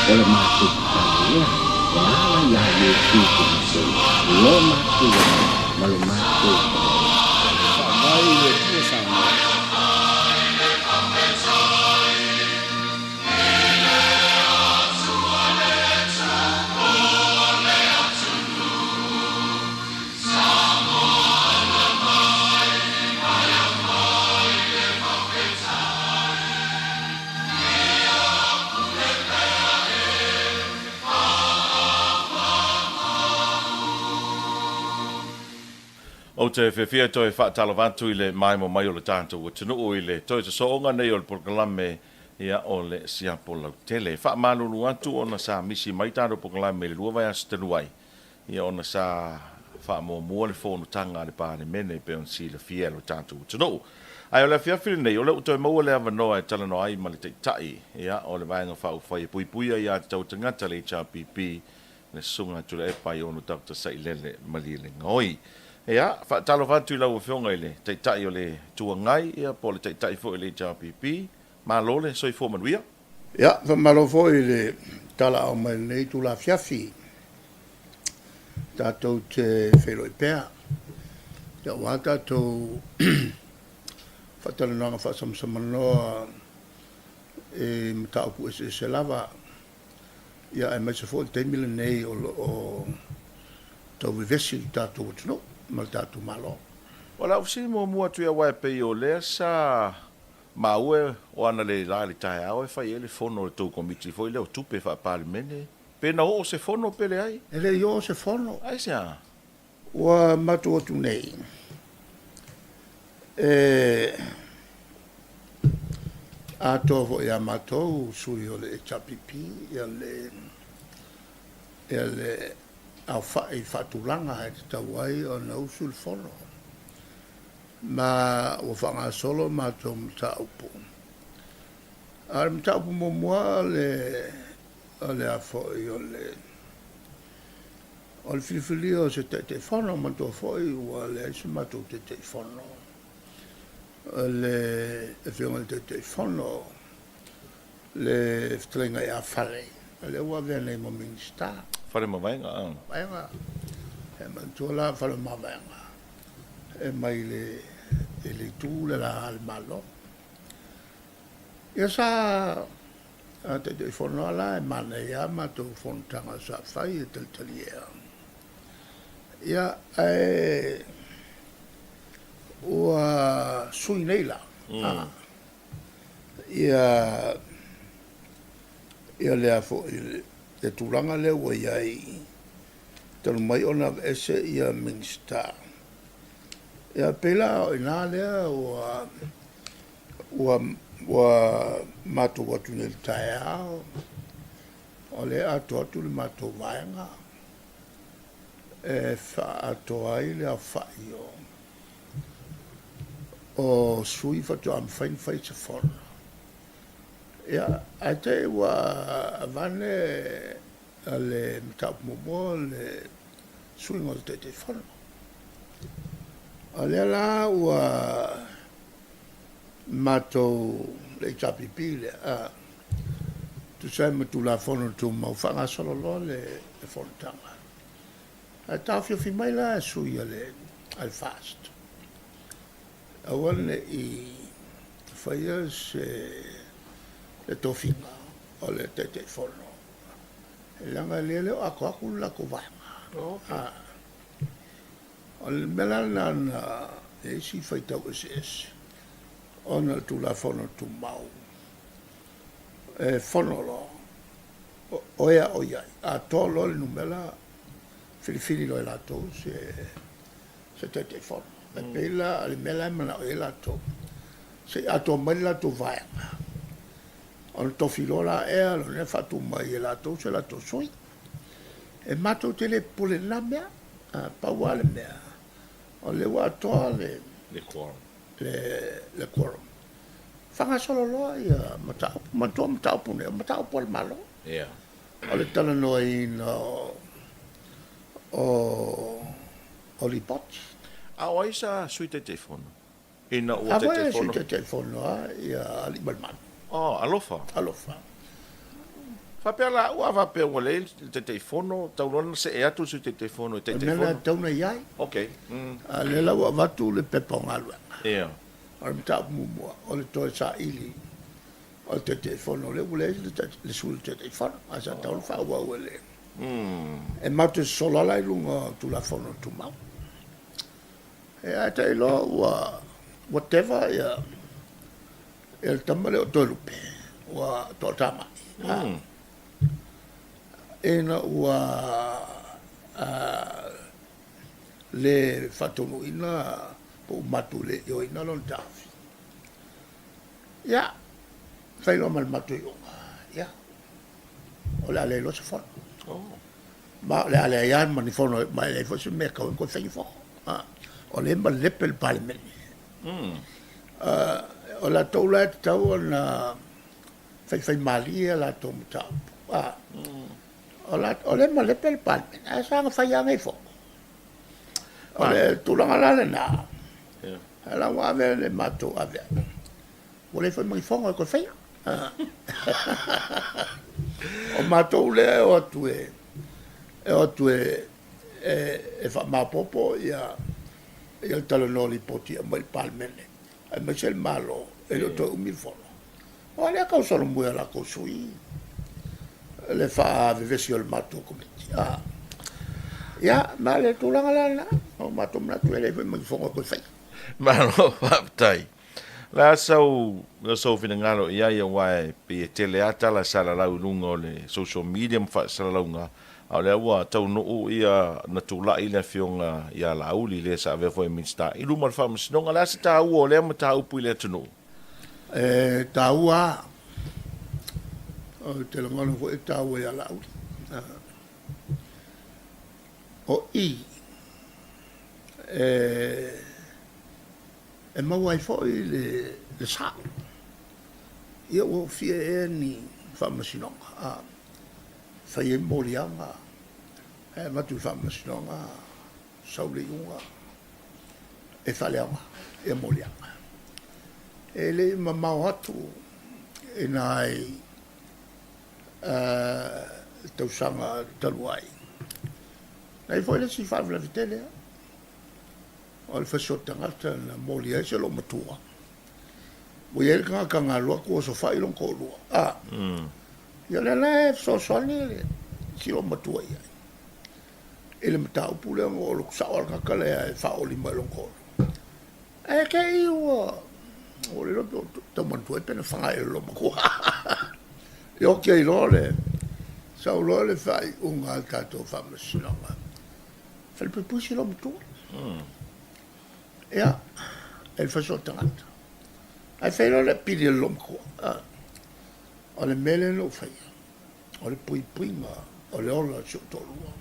O le matou tatalo lea e ala iā Iesu Keriso lo matou ola ma lo matou faamavae. Faavae i le Atua Samoa. Ou te fiafia toe faatalofa atu i le maemo mai o le tatou atunuu i le toe sosooga nei o le polokalame ia o le siapo lautele. E faamalulu atu ona sa misi mai tatou polokalame i le 2 vaiaso talu ai, ia ona sa faamuamua le fonotaga a le Palemene e pei ona silafia e lo tatou atunuu. Ae o le afiafi lenei, o lea ua toe maua le avanoa e talanoa ai ma le Taitai ia o le Vaega Faaupufai e Puipuia Aia Tatau a Tagata, le HRPP, le Susuga Tuilaepa Aiono Doctor Sailele Malielegaoi. Ia, faatalofa atu i lau Afioga i le Taitai o le Itu Agai ia po o le Taitai foi o le HRPP. Malo le soifua manuia. Ia, faamalo foi i le talaau mai i lenei itula afiafi. Tatou te feiloai pea, ia aua tatou faatalanoaga faasamasamanoa i mataupu eseese lava, ia aemaise foi le taimi lenei o lo o tau vevesi le tatou atunuu ma le tatou Malo. O lau fesili muamua atu ia aua e pei o lea sa maua o analeila i le taeao e fai ai le fono a le tou Komiti foi lea o Tupe Faa-Palemene. Pe na oo se fono pe leai? E le i oo se fono. Aisea? Ua matou atu nei e atoa foi ia matou sui o le HRPP ia le ia le aofai faatulaga e tatau ai ona usu le fono. Ma ua faagasolo matou mataupu. A o le mataupu muamua o le O le a foi o le o le filifilia o se Taitaifono, manatua foi ua leai se matou Taitaifono. O le Afioga i le Taitaifono, le fetalaiga ia Fale, o lea ua avea nei ma Minisita. Fale ma Vaega, a. Vaega. E manatua la Fale ma Vaega, e mai le, i le itu le la a le Malo. Ia sa A Taitaifono lava la, e manaia lava matou fonotaga sa fai e talitalia. Ia, ae ua sui nei la, a, ia, ia lea foi, le tulaga lea ua i ai, talu mai ona aveese ia Minisita. Ia, pei la o i ina lea ua Ua matou atu nei i le taeao, o lea e atoa atu le matou vaega e faaatoa ai le aofai o sui faatoa mafai ona fai se fono. Ia, ae te i ua avane le mataupu muamua o le suiga o le Taitaifono. O lea la ua matou le HRPP lea, a, tusa ai ma Tulafono Tumau, faagasolo loa le fonotaga. Ae taofiofi mai la e sui a le FAST, aua ne i faia se le tofiga o le Taitaifono, leaga e le o atoa atu le latou vaega. A. O le mea la lena na i ai si faitau eseese ona o le Tulafono Tumau e fono loa o e a o i ai, atoa loa le numera filifili loa e latou se se Taitaifono. E pei la o le mea la e manao i ai latou, se i atoa mai le latou vaega ona tofi loa la ea lona faatu mai e latou se latou sui. E matou te le popole i lena mea. Pau lava le mea, o lea ua atoa le Le quorum. Le, le quorum. Faagasolo loa ia mataupu. Manatua mataupu nei, o mataupu a le Malo. Yeah. O le talanoaina o, o, o lipoti. A o ai sa Sui Taitaifono? Ina ua Taitaifono. A foi e Sui Taitaifono lava ia Aliimalemanu. Oh, alofa. Alofa. Faapea la au, a faapea ua leai le Taitaifono, tau loa ona see atu le Sui Taitaifono e Taitaifono. O le mea lena e tatau ona i ai. Ok. A o lea la ua avatu le pepa o galuega. Ia. O le mataupu muamua, o le toe saili o le Taitaifono, o lea ua leai le sui o le Taitaifono, ae sa tatau ona faaauau e le. E matou te sosolo lava la i luga o Tulafono Tumau. Ae tailo ua whatever ia le tama lea o Toelupe ua toatamai. Ina ua le faataunuuina po ua matou le ioeina lona taofi. Ia, fai loa ma le matou iuga, ia, o le a le iloa se fono. Ma o le a leai lava ma ni fono, ma e leai foi se mea e tatau ai ona toe fai ni fono. O lea e malepe le Palemene. O latou la e tatau ona faifaimalie a latou mataupu. O lea e malepe le Palemene, ae saga fai lava nei fono. O le tulaga la lena, o la ua ave le matou ave ai. Ua leai foi ma ni fono e toe faia. O matou lea e o atu e e o atu e e faamaopoopo ia le talanoa lipoti e aumai i le Palemene aemaise le Malo e le o toe umi le fono. Aua o lea e tau solomua e latou sui le faavevesi o le matou Komiti. Ia, ma le tulaga la lena, o matou manatu e leai foi ma ni fono e toe faia. Malo faafetai. O le a sau sou finagalo i ai aua e pei e tele lava tala e salalau i luga o le social media ma faasalalauga, a o lea ua taunuu ia na tulai le Afioga ia Laauli lea sa avea foi e Minisita i luma o le Faamasinoga. O le a se taua o lea mataupu i le atunuu? E taua lava. Ou te lagona foi e taua ia Laauli. O i e E maua ai foi le sao. Ia ua oofia ea ni faamasinoga a fai ai moliaga ae avatu i le faamasinoga sau le iuga e faaleaoga ia moliaga. E le i mamao atu i nai tausaga talu ai, na i ai foi le isi faalavelave tele lava. O le fasioti tagata na moli ai se loomatua. Ua i ai le tagata na alu atu osofai lona toalua. A, ia o lea la e fesoasoani le si loomatua i ai i le mataupu lea ona o lotu sao lava le tagata lea e faaoli mai lona toalua. Ae te i ua ua le iloa pe ua tau manatua ai pe na faga i le loomatua. Ia oti ai loa le sau loa le faaiuga a le tatou faamasinoga. Falepuipui si loomatua. Ia, e le fai soo tagata. Ae fai loa le pili a le loomatua. O le mea lea na ou faia, o le puipuiga o le ola o si ou toalua.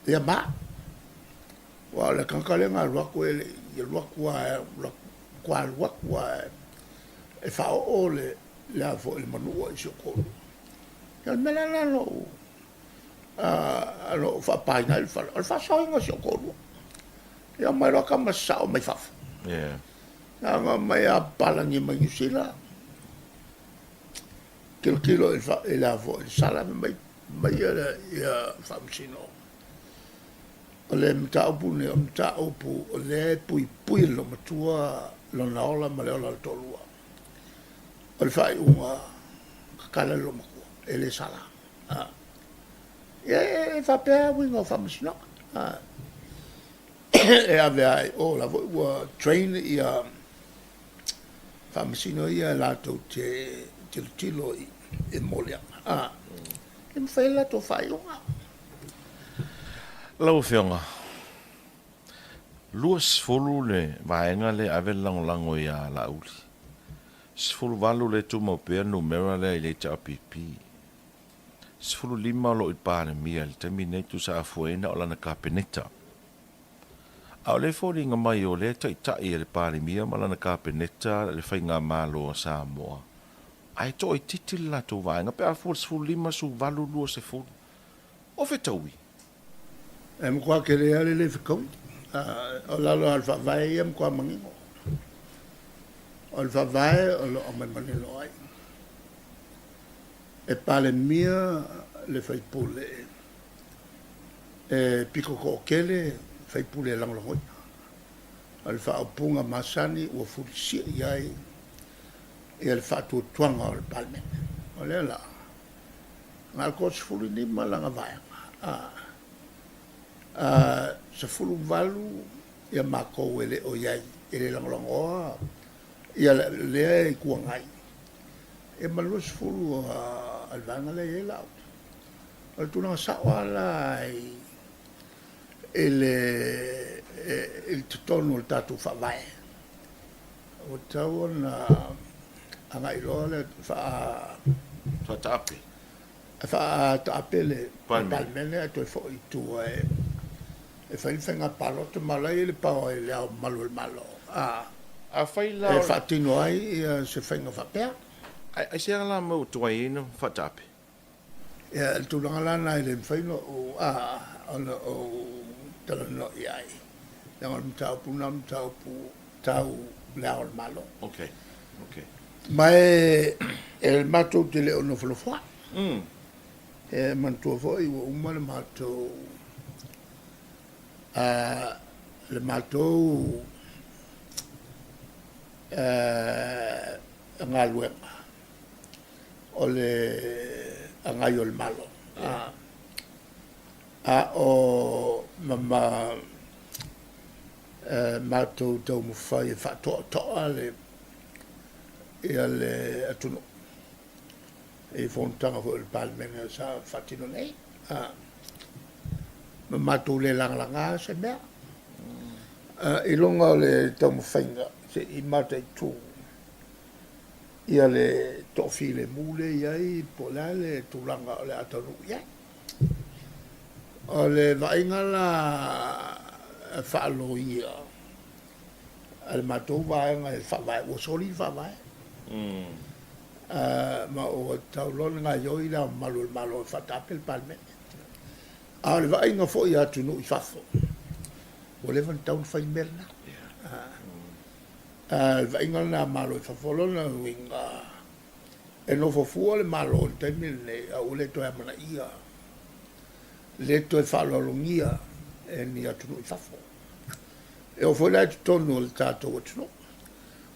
Ia ma, aua o le tagata lea na alu atu e le i alu atu lava, matua alu atu lava e faaoo le a foi le manua i si ou toalua. Ia o le mea la lena na ou o lo o faapaina ai le fale, o le faasaoina o si ou toalua. Ia omai loa tama sasao mai fafo. Na ona omai lava papalagi mai Niu Sila, tilotilo i le a foi i le sala fai mai ia faamasino. O le mataupu lenei, o le mataupu o lea e puipui e le loomatua lona ola ma le ola o le toalua. O le faaiuga, tatala le loomatua, e le sala. Ia e faapea lava uiga o faamasinoga. E ave lava i o, o la foi ua train ia faamasino ia latou te tilotilo i moliaga, e mafai ai le latou faaiuga. Lau Afioga, 20 le vaega lea e ave le lagolago ia Laauli. 18 lea e tumau pea le numera lea i le HRPP. 15 o lo o i Palemia i le taimi lenei tusa a fuaina o lana Kapeneta. A o lea e foliga mai o lea e taitai e le Palemia ma lana Kapeneta le Faigamalo a Samoa, ae toaitiiti le latou vaega pe a fua i le 15, 18, 20. O fetaui? E matua tele lava le le fetaui. O lalo lava o le Faavae ia e matua manino. O le Faavae o lo o aumai manino ai. E Palemia le sui usufono e pito toatele sui usufono e lagolagoina. O le faaupuga masani ua fulisia i ai ia le faatuatuaga o le Palemene. O lea la, na o le 35 lana vaega, a, 18 ia matou e le o i ai, e le lagolagoa ia lea Itu Agai, ia ma le 20 a le vaega lea e i ai Laauli. O le tulaga sao lava la i le i totonu o le tatou Faavae, ua tatau ona agai loa le Faataape. Faataape le Palemene ae toe foi i tua e fai le faiga palota ma o la e i ai le power i Le Ao Mamalu o le Malo Afai la e faatino ai se faiga faapea. Ae aisea la mea ua tuai ai ona faataape? Ia, o le tulaga la lena e le mafai ona ou talanoa i ai, leaga o le mataupu lena o le mataupu tau Le Ao o le Malo. Okay. Okay. Ma e matou te le o nofonofo ai. E manatua foi ua uma le matou le matou galuega o le agai o le Malo, a o ma matou taumafai e faatoatoa le ia le atunuu i fonotaga foi a le Palemene sa faatino nei, ma matou le lagalaga se mea i luga o le taumafaiga se i mataitu ia le toafilemu lea e i ai po o le a le tulaga o le a taunuu i ai. O le vaaiga la faaloia a le matou vaega i le Faavae, ua soli le Faavae. Ma ua tatau loa ona gaoioi Le Ao Mamalu o le Malo e faataape le Palemene. A o le vaaiga foi a atunuu i fafo, ua leva ona tatau ona fai le mea lena. A o le vaaiga lena a Malo i fafo, o lona uiga, e nofo fua le Malo i le taimi lenei, a ua le toe amanaia, le toe faaaloalogia e ni atunuu i fafo. E oo foi la i totonu o le tatou atunuu,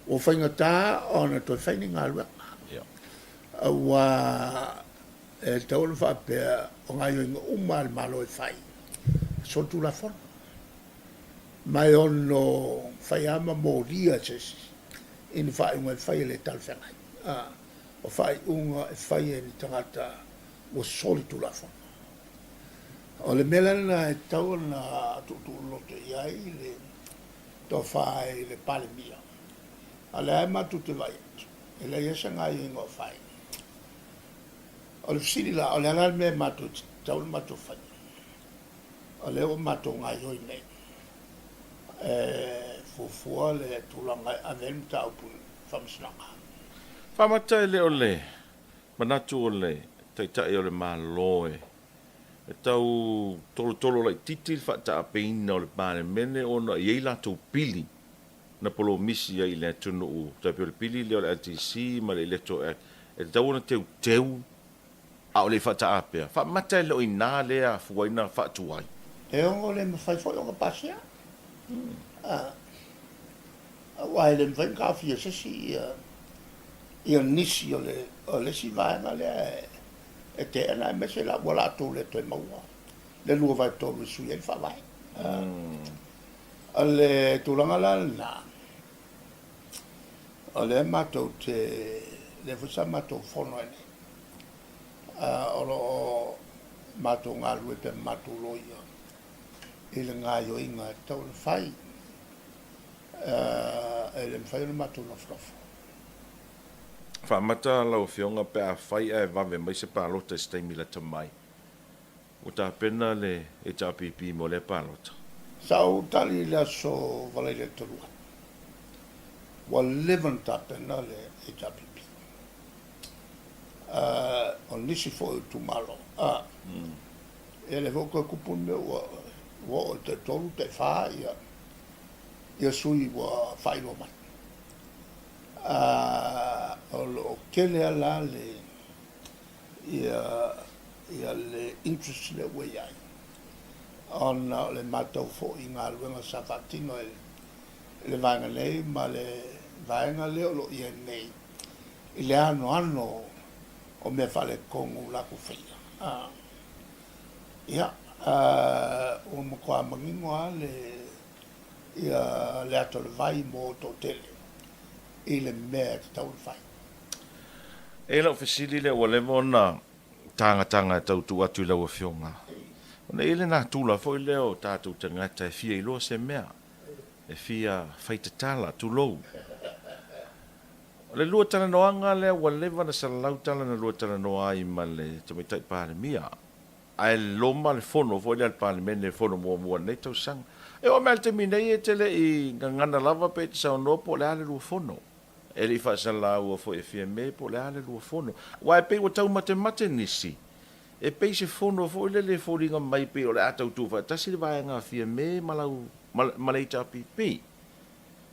ua faigata ona toe fai ni galuega, aua e tatau ona faapea o gaoioiga uma a le Malo e fai, e solitulafono. Ma e ono fai lava ma molia e se isi i ni faaiuga e fai e le talafeagai. O faaiuga e fai e ni tagata ua solitulafono. O le mea la lena e tatau ona tuutuuloloto i ai le tofa i le Palemia, a o lea lava matou te vaai atu, e leai lava se gaoioiga o fai. O le fesili la, o le a la le mea e matou te tatau ona matou faia? O lea ua matou gaoioi nei, e fuafua le tulaga e ave ai le mataupu i le Faamasinoga. Faamata e le o le manatu o le Taitai o le Malo e tau tolotolo laitiiti le faataapeina o le Palemene ona e i ai latou pili na polomisi ai i le atunuu, tai pei o le pili lea o le LTC ma le Electoral Act, e tatau ona teuteu a o le i faataapea. Faamata e le o i ina lea afua ai na faatuai. E ono le mafai foi ona pasia, aua e le mafai ona taofia e se isi ia nisi o le isi vaega lea e teena, aemaise la ua latou le toe maua le 2/3 e sui ai le Faavae. O le tulaga la lena, o lea matou te, lea foi sa matou fono ai nei, o lo o matou galulue pea ma matou loia i le gaoioiga e tatau ona fai. E le mafai ona matou nofonofo. Faamata lau Afioga pe afai ae vave mai se palota i se taimi lata mai. Ua tapena le HRPP mo lea palota. Sa ou tali i le aso Valailea talu ai, ua leva ona tapena le HRPP. O nisi foi o itumalo, ia lea foi ua toe tupu le mea ua oo i le taitolu, taifa ia sui ua faailoa mai. O lo o tele lava la le ia ia le interest lea ua i ai ona o le matau foi i galuega sa faatino e le vaega nei ma le vaega lea o lo o i ai nei i le anoano o mea faaletonu latou faia. Ia, ua matua manino lava le ia le ata o le vai mo toatele i le mea e tatau ona fai. E i lau fesili lea ua leva ona tagataga e tau tuu atu i lau Afioga, ona e i ai le natura foi lea o tatou tagata e fia iloa se mea, e fia fai tatala, tulou. O le lua talanoaga lea ua leva ona salalau tala na lua talanoa ai ma le Tamaitai Palemia, ae loma le fono foi lea a le Palemene, le fono muamua o lenei tausaga. E oo mai lava i le taimi nei e te le i gagana lava pe e te saunoa po o le a le lua fono. E le i faasalaua foi e Fiame po o le a le lua fono. Aua e pei ua tau matemate nisi, e pei se fono foi lele e foliga mai pei o le a tau tuufaatasi le vaega a Fiame ma lau, ma le HRPP.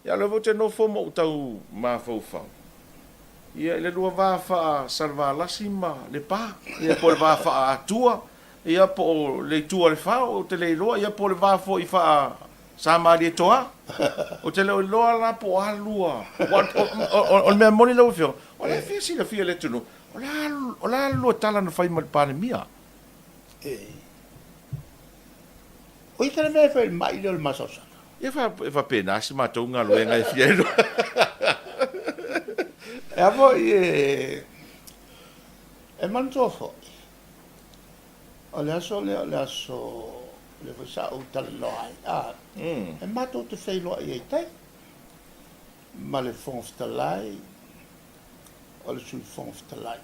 Ia o lea foi ou te nofo ma ou tau mafaufau, ia i le lua va faa-Salevalasi ma Lepa, ia po o le va faa-Atua, ia po o le itu a le Fao, ou te le iloa, ia po o le va foi faa-Samalietoa. Ou te le o iloa la po o a lua. O le mea moni lau Afioga, o lea e fia silafia e le atunuu, o le a, o le a le lua tala na fai ma le Palemia? O i tala mea e fai i le mai lea o le masaosana. Ia e faapena se matou galuega e fia iloa. E a foi e e manatua foi, o le aso lea o le aso lea foi sa ou talanoa ai, a, e matou te feiloai ai tai ma le Fofoga Fetalai, o le Sui Fofoga Fetalai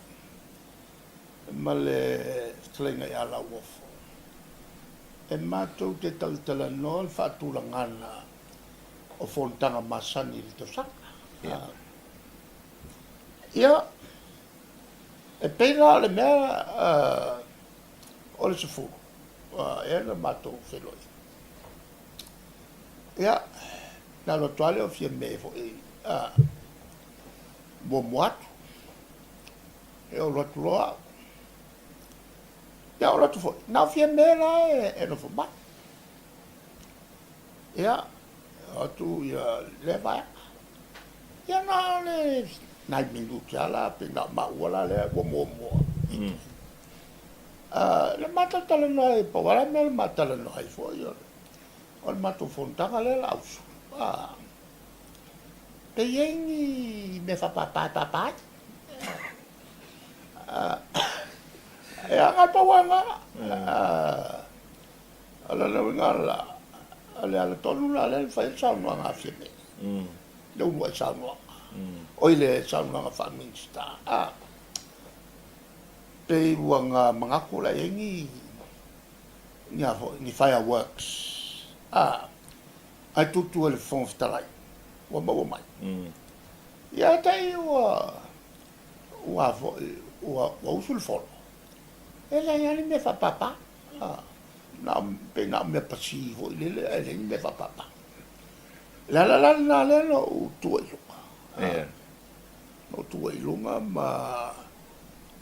ma le fetalaiga ia Lauofo, e matou te talatalanoa le faatulagaga o fonotaga masani i le tausaga. Ia, e pei la o le mea o le 10 ea na matou feiloai. Ia, na alu atu lava lea o Fiame foi muamua atu. E olo atu loa au. Ia olo atu foi, na o Fiame la e nofo mai. Ia, o atu ia lea vaega. Ia na o le nai minute lava la, pei na o maua la lea ua muamua. Le ma talatalanoa ai, pau lava le mea na ma talanoa ai foi, o le matou fonotaga lea o le a usu. Pe i ai ni mea faapapa e papa ai. E aga pau lava lena. O lona uiga la, o le ala tonu la lea na fai ai le saunoaga a Fiame, le uluai saunoaga, oi le saunoaga faa-Minisita, pei ua na manatu la i ai ni, ni a foi, ni fireworks, ae tutu e le Fofoga Fetalai, ua maua mai. Ia tai ua, ua foi, ua, ua usu le fono. E leai lava ni mea faapapa. Na o, pei na o mea pasi foi lele, ae leai ni mea faapapa. O le ala la lena lea na ou tu ai i luga. Yeah. Na ou tu ai i luga ma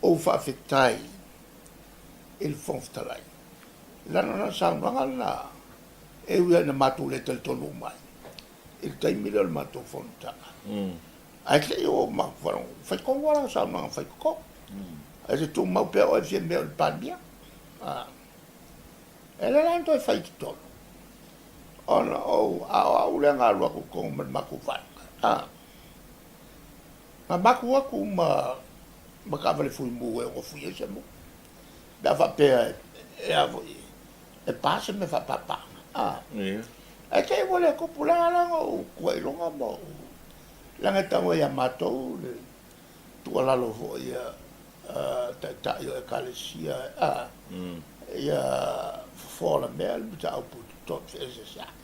ou faafetai i le Fofoga Fetalai. Leaga o lana saunoaga lena, e ui lava ina matou le talitonu uma ai i le taimi lea o le matou fonotaga. Ae te i ua matou faalogo, fai tonu lava lana saunoaga fai totonu. Ae te tumau pea oe e fia mea o le Palemia. E le la ona toe fai i totonu. Ona ou, a o au lea na alu atu i totonu ma le matou vaega, na matou o atu ma ma taavale fuimu e ono fui ai se motu. Pe a faapea e a foi, e pa se mea faapapa. Ae te i ua le tupu, leaga la na ou tuai luga ma ou, leaga e tau ai ia matou le tuualalo foi a taitai o Ekalesia, ia fofoa la mea le mataupu i totonu feeseeseai.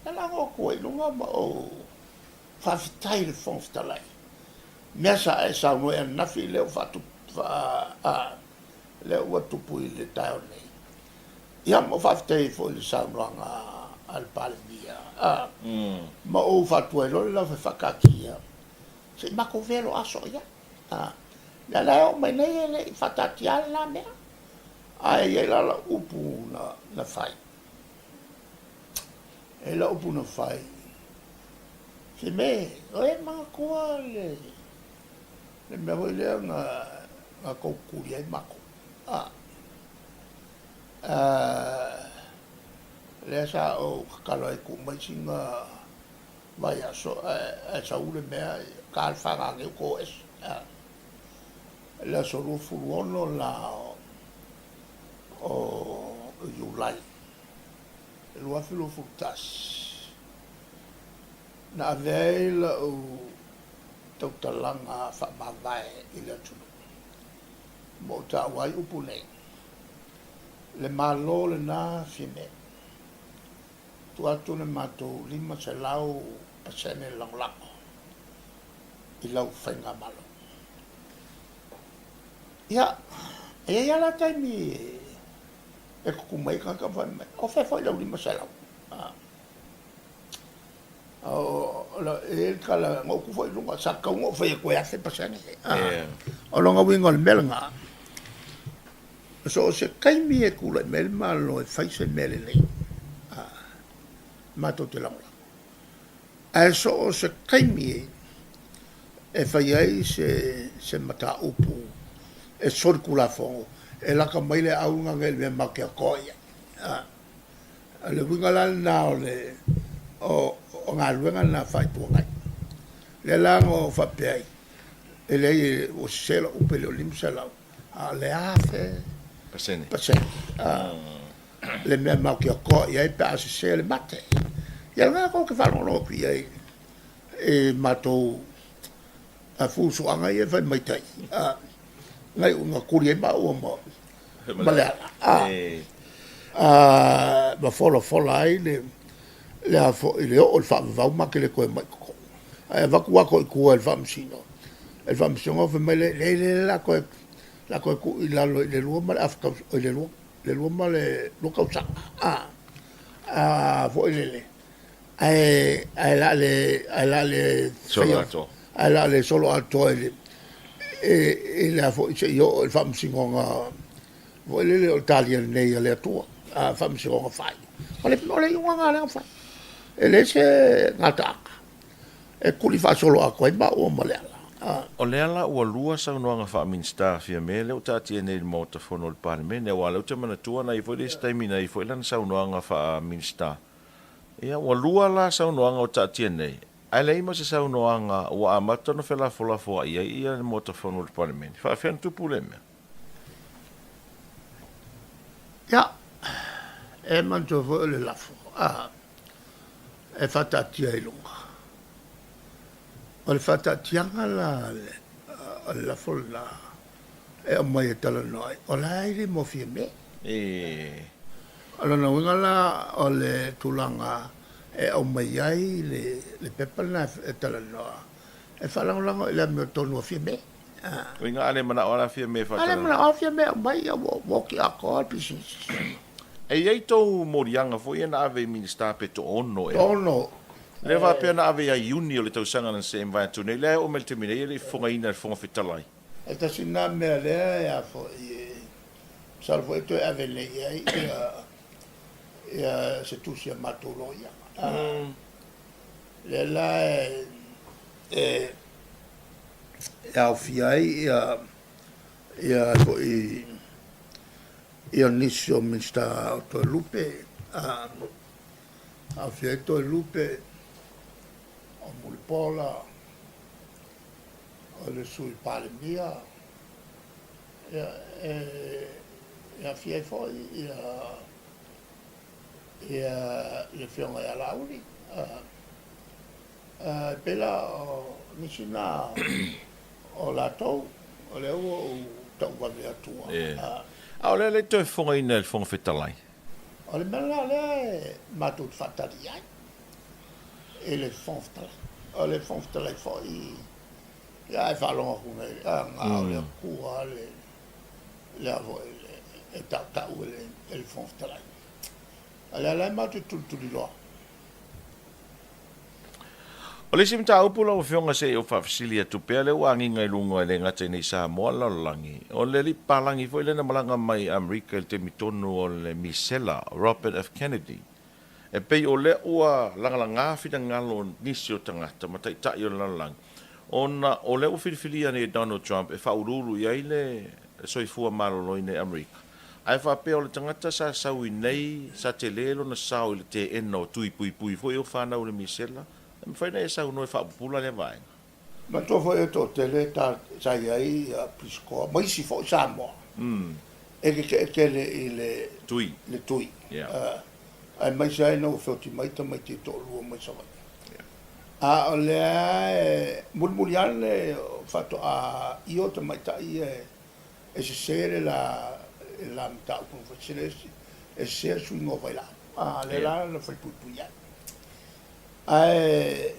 Lea la na ou tuai luga ma ou faafetai i le Fofoga Fetalai, mea sa e saunoa ai ananafi lea ua faatupu, lea ua tupu i le taeao nei. Ia, ma ou faafetai ai foi i le saunoaga a le Palemia, ma ou faatuai loa le lafa e faataatia se i matou velo aso i ai. Lea la e oo mai nei e le i faataatia lena mea, ae i ai la lau upu na fai. E i ai lau upu na fai, se me, o e manatua le mea foi lea na tou tuli ai matou. Lea sa ou tatalo ai e tuu mai sina vaiaso ae sau le mea ta le faganeu to ese. Le aso 26 la o Iulai 2021, na ave ai lau tautalaga faamavae i le atunuu ma ou taua ai upu nei, Le Malo lena Fiame, tuu atu le matou 500% lagolago i lau faigamalo. Ia, e i ai lava la taimi e tutu mai ai tagata ma fai mai, o fea foi lau 500? E i ai le tala, na ou tu foi i luga, sa tatau ona ou fai atu e 1000%. O lona uiga o le mea lena, so o se taimi e tulai mai ai le Malo e fai se mea lelei, matou te lagolago. Ae so o se taimi e fai ai se mataupu e solitulafono, e lata mai le aau lena nei i le mea matou te atoa i ai. O le uiga la lena o le o galuega lena faa-Itu Agai. O lea la na ou faapea ai, e leai ua sese lau upu e le o le 500, a o le 1000 pasene le mea matou te atoa i ai pe a sese le mate. Ia lena tou te faalogologo atu i ai i matou fusuaga ia e fai mai tai, na iu ina tuli ai maua ma Leala ma folafola ai le a foi le oo i le faavavau ma te le toe omai i totonu. Ae avatu ato i tua i le faamasino, e le faamasinoga fai mai le, leai leai o le a toe, o le a toe tuu i lalo i le lua ma le afa tausaga, i le lua, le lua ma le lua tausaga a foi lele, ae ae o le a le ae o le a le Solo atoa. Ae o le a le solo atoa i le i le a foi se i oo i le faamasinoga foi lele o le talia nei a le Atua, a faamasinoga fai. O le o le iuga lena lea na fai. E leai se gataaga e tuli faasolo atoa ai maua ma Leala. O Leala ua lua saunoaga faa-Minisita a Fiame lea ua taatia nei i le Maota Fono o le Palemene, aua o lea ou te manatua na i ai foi le isi taimi na i ai foi lana saunoaga faa-Minisita. Ia, ua lua la saunoaga ua taatia nei, ae leai ma se saunoaga ua amata ona felafolafoai ai le Maota Fono o le Palemene. E faapefea ona tupu lea mea? Ia, e manatua foi o le lafo e faataatia i luga. O le faataatiaga la o le lafo lena e aumai e talanoa ai, o la e le mo Fiame. O lona uiga la o le tulaga e aumai ai le pepa lena e talanoa, e faalagolago i le amiotonu a Fiame. Uiga a le manao lava la Fiame e faatalanoa. A le manao Fiame e aumai, ia ua oti atoa le pisinisi. E i ai tou moliaga foi ia na ave i Minisita pe toaono ea? Toaono. Lea faapea na ave ia Iuni o le tausaga na se mavae atu nei, lea e oo mai le taimi nei e le i fofogaina e le Fofoga Fetalai. E tasi lena mea lea e a foi e masalo foi e toe ave nei i ai ia ia se tusi a matou loia. Lea la e e aofia ai ia ia foi ia nisi o Minisita o Toelupe, aofia ai Toelupe, o Mulipola, o le Sui Palemia, ia e aofia ai foi ia ia le Afioga ia Laauli. E pei la o nisi na o latou, o lea ua ou tau vave atu. A o lea le toe fofogaina e le Fofoga Fetalai. O le mea lena lea e matou te faatali ai i le Fofoga Fetalai. O le Fofoga Fetalai foi, ia e faalogo atu nei, na o le Atua le, le a foi, e tautau e le Fofoga Fetalai. A o lea la e matou te tulituliloa. O O le isi mataupu lau Afioga se i ou faafesili atu pea, lea ua agiga i luga e le gata i nei Samoa le lalolagi, o le alii papalagi foi lea na malaga mai i Amerika i le taimi tonu o le Misela, Robert F. Kennedy. E pei o lea ua lagalaga finagalo o nisi o tagata ma taitai o le lalolagi, ona o lea ua filifilia nei e Donald Trump e faauluulu i ai le soifua maloloina i Amerika. Ae faapea o le tagata sa sau i nei, sa tele lona sao i le teena o tui puipui foi o fanau i le misela, e mafai ona e saunoa e faapupula lea vaega. Manatua foi e toatele sa i ai Piskoa ma isi foi Samoa e tetee tele i le tui, aemaise ai ina ua feoti mai tamaiti e toalua mai Savaii. A o lea e mulimuli ane faatoa io tamaitai ia e sese le la le la mataupu na fai sele e sese le suiga o vailaau a lea la na fai puipui ai. Ae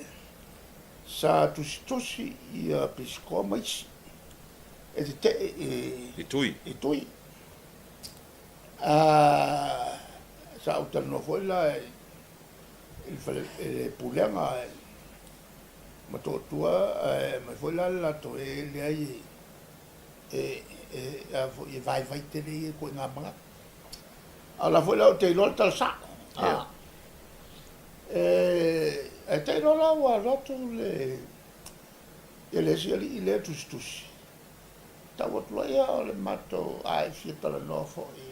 sa tusitusi ia Pisikoa ma isi e tetee i tui. I tui. A sa ou talanoa foi la i le fale i le pulega i Motootua ae aumai foi la le latou e leai e, e, a foi, e vaivai tele ia ituaiga manatu. A o la foi la ou te iloa le tala sa'o. Yeah. E, ae te iloa la ua alu atu le, ia le isi alii lea tusitusi. Tau atu loa, ia o le matou, a e fia talanoa foi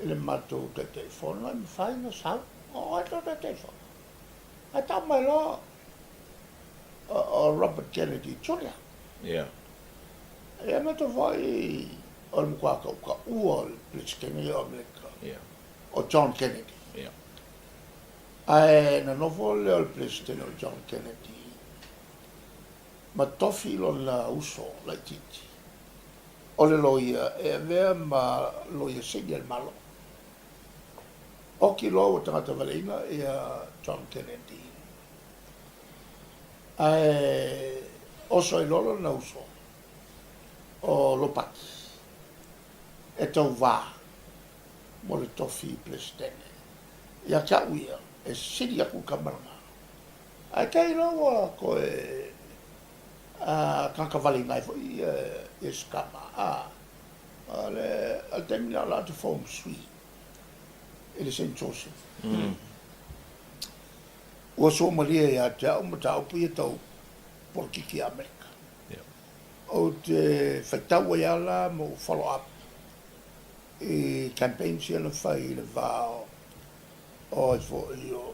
i le matou Taitaifono, e mafai ona sau. O oe tau Taitaifono. Ae tau mai loa o Robert Kennedy Junior. Yeah. Ia matou foi o le matua tautaua o le Peresetene o Amerika. Yeah. O John Kennedy. Yeah. Ae na nofo lea o le Peresetene o John Kennedy ma tofi lona uso laitiiti o le loia e avea ma loia sili a le Malo. Oki loa ua tagata valeina ia John Kennedy. Ae oso ai loa lona uso o Lopati e tauva mo le tofi Peresetene. Ia te au ia, e sili atu le tama lena. Ae te i loa ua toe tagata valeina ai foi ia si tama. O le taimi lena o la ou te fou ma sui i le Saint Joseph. Ua suamalie ia te au mataupu ia tau polokiki a Amerika. Ou te faitau ai lava la ma ou follow up i campaigns ia na fai i le va o ai foi o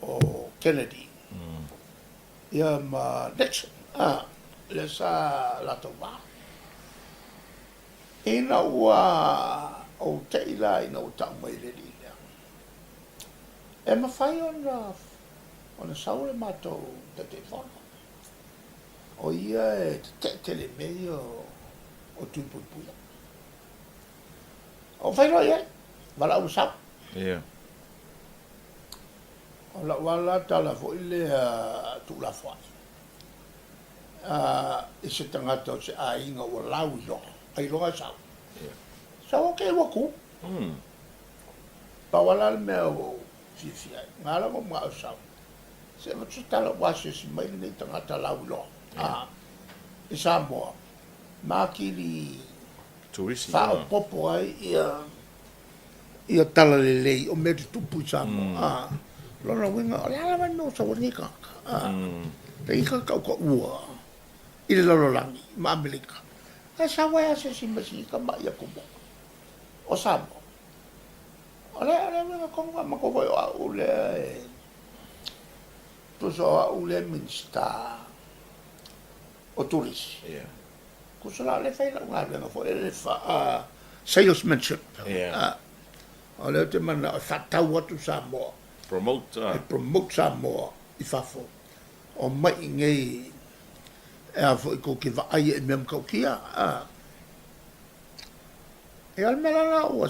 o Kennedy ia ma Nixon, lea sa latou va. Ina ua ou te'i la ina ua tau mai e le alii lea, E mafai ona ona sau le matou Taitaifono, o ia e tetee tele i mea ia o tui puipuia. Ou fai loa i ai, valaau e sau. Yeah. O lau lava la tala foi lea tuulafoai i se tagata o se aiga ua lauiloa, ailoga e sau. Yeah. Sau o ke ua ku. Pau lava la le mea ua ou fiafia ai, na ala ona ou manao e sau, se avatu se tala ua asiasi mai lenei tagata lauiloa i Samoa, ma atili faaopoopo ai ia talalelei o mea tutupu i Samoa. O lona uiga, o le a lava le mea ua sau ai lenei tagata, lenei tagata tautaua i le lalolagi ma Amerika, ae sau ai asiasi mai si tamai atunuu o Samoa. O le o le uiga tonu lena matou foi o au lea e tusa o au lea Minisita o Turisi. Yeah. Tusa la o lea e fai lau galuega foi le fa salesmanship. Yeah. O lea ou te manao e faatau atu Samoa. Promote. E promote Samoa i fafo. O mai i nei e a foi tou te vaai i mea matautia. Ia o le mea la lena ua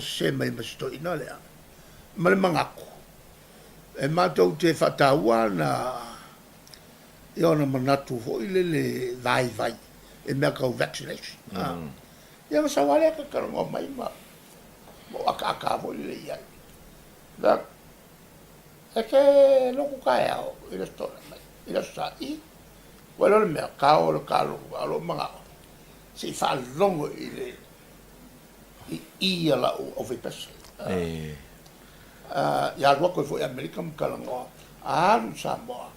sese mai ma si toeaina lea, ma le manatu, e matou te faataua ana ia ona manatu foi lele vaivai i mea tau vaccination. Ia ona sau lava lea talatalanoa mai ma ou akaaka foi lele i ai. E te lotu taeao i le aso mai, i le aso Sa i, ua iloa le mea, kao le kalotu, a o lou manao, se i faalogo i le i i a lau aufaipese. Ia alu atu ai foi i Amerika ma talanoa, a alu i Samoa,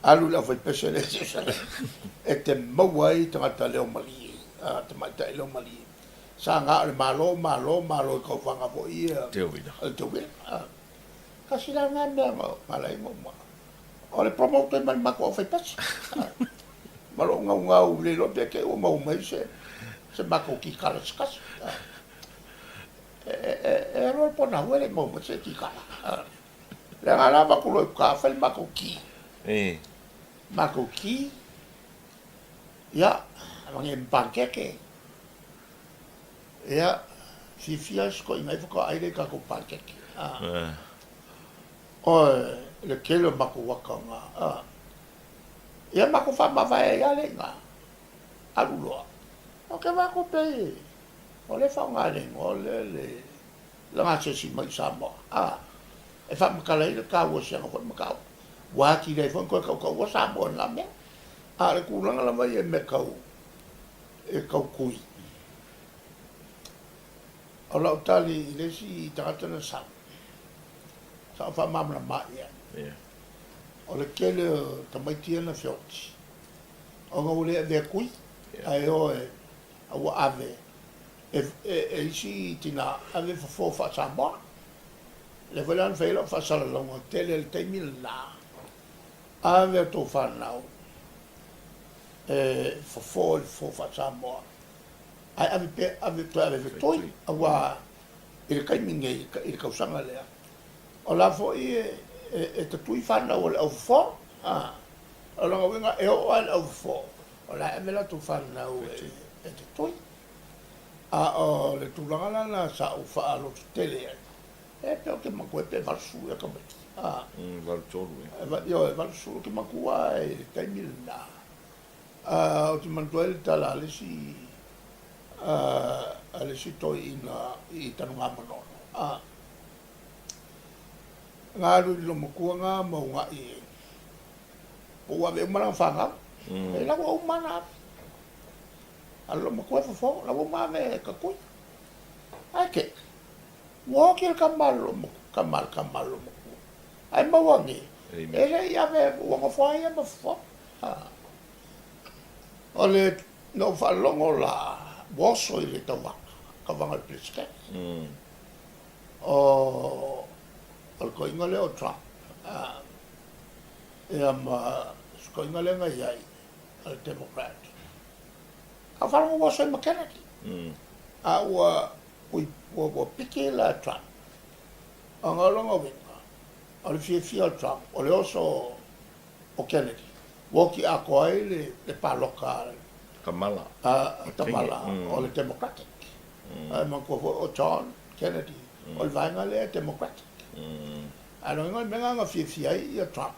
alu i le aufaipese lea i Ierusalema, e te maua ai tagata leo malie, tamaitai leo malie. Sa na o le Malo, Malo, Malo i tauvaga foi ia o le teuila. Tasi la lena mea na ala ai ona ou manao. O le promote ai ma le matou aufaipese. Ma lou naunau le iloa pe te i ua maua mai se se matou kikala se tasi. E alu alu ponahua e le i maua mai se kikala. Leaga la avatu loa i uta fai le matou ki. Matou ki, ia, avane ma panakeke. Ia, fiafia si toeaina ai faatoa ai lea i tatou panikeke. Oi, le tele o matou ata na, ia matou faamavae ai lava lea i ina, alu loa. Ou te vaai atu pei o lea e faaaoga e le igoa lea le le gasesi mai i Samoa, e faamatala ai le taua o si ana foi mataupu. Ua atili ai foi ona toe tautaua Samoa i lena mea. A o le tulaga lava ia i mea tau e tau tui. O lau tali i le isi tagata na sau, sa ou faamalamalama i ai. O le tele o tamaiti ia na feoti, ona ua le avea tui, ae o e, a ua ave e, e, e isi tina, ave fofo faa-Samoa. Lea foi la na fai ai lau faasalalauga tele i le taimi lena, ave a outou fanau e fofo i le fofo faa-Samoa, ae ave pea, ave, toe ave fetui, aua i le taimi nei, i le tausaga lea, o la foi e, e, e tatui fanau a le aufofo, a, o lona uiga, e oo lava i le aufofo, o la e ave latou fanau e, e tatui. A o le tulaga la lena sa ou faalototele ai, e pei ou te manatua pe 80 ea tamaiti, a. 83 ea. Ioe, 80, ou te manatua lava i le taimi lena, Ou te manatua ai le tala a le isi a le isi toeaina i Tanugamanono, na alu i le loomatua na ma una'i po ua ave uma lana fanau. E la ua uma na ave. A o le loomatua e fofo, la ua uma ave e tatui. Ae te i, ua oti le tama a le loomatua, tama a le tama a le loomatua. Ae maua nei, e le i ave, ua nofo lava ia ma fofo. O le, na ou faalogo la, ua oso i le tauvaga, tauvaga a le Peresetene. O, o le toeaina lea o Trump, ia ma si toeaina lea na i ai, o le Democrat. A ou faalogo ua oso ai ma Kennedy. A ua, ua, ua piki la Trump. Ona o lona uiga, o le fiafia o Trump, o le oso o Kennedy, ua oti atoa ai le palota a Kamala, Kamala o le Democratic. Ae manatua foi o John Kennedy, o le vaega lea Democratic. Ae lona uiga o le mea lena na fiafia ai ia Trump,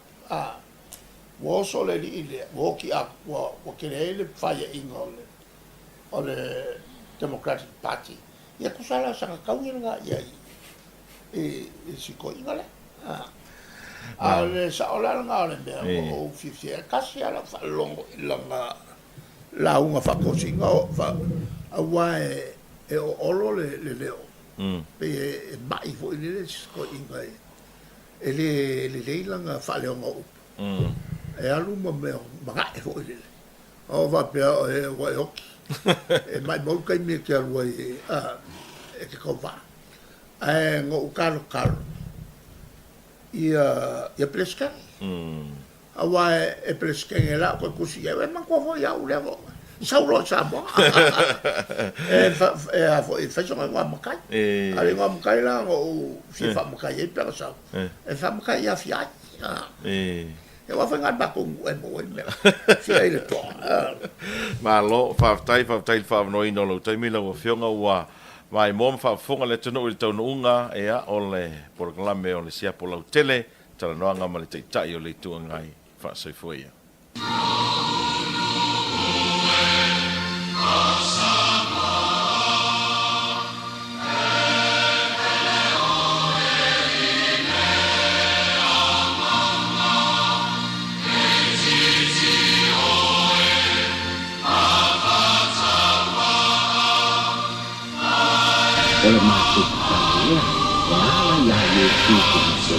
ua oso le alii lea, ua oti atoa, ua tele ai le faiaina o le Democratic Party. Ia tusa la o sana taui lena i ai i si toeaina lea. A o le sao la lena o le mea ua ou fiafia ai, tasi lava lau faalogo i lana lauga faatosina, aua e oolo le leo, pei e mai foi lele si toeaina e le lelei lana faaleoga o upu, e alu ma mea magae foi lele. A ou faapea ua e oti, e maumau le taimi e te alu ai e te tauva. Ae na ou talotalo ia ia Peresetene. Aua e Peresetene la ou toe tusi i ai, e manatua foi au lea foi, sau loa i Samoa. E a foi, e fai sona igoa matai. A o le igoa matai la na ou fia faamatai ai pe ana sau, e faamatai ia Fiai. Aua foi na o le matou nuu e maua ai le mea fia ai le toa. Malo, faafetai, faafetai i le faaavanoaina o lou taimi lau Afioga ua Maimoa ma faafofoga le atunuu i le taunuuga ea o le polokalame o le siapo lautele, talanoaga ma le Taitai o le Itu Agai. Faasoifua ia. O le matou tatalo lea e ala iā Iesu Keriso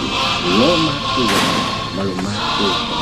lo matou Alii ma lo matou.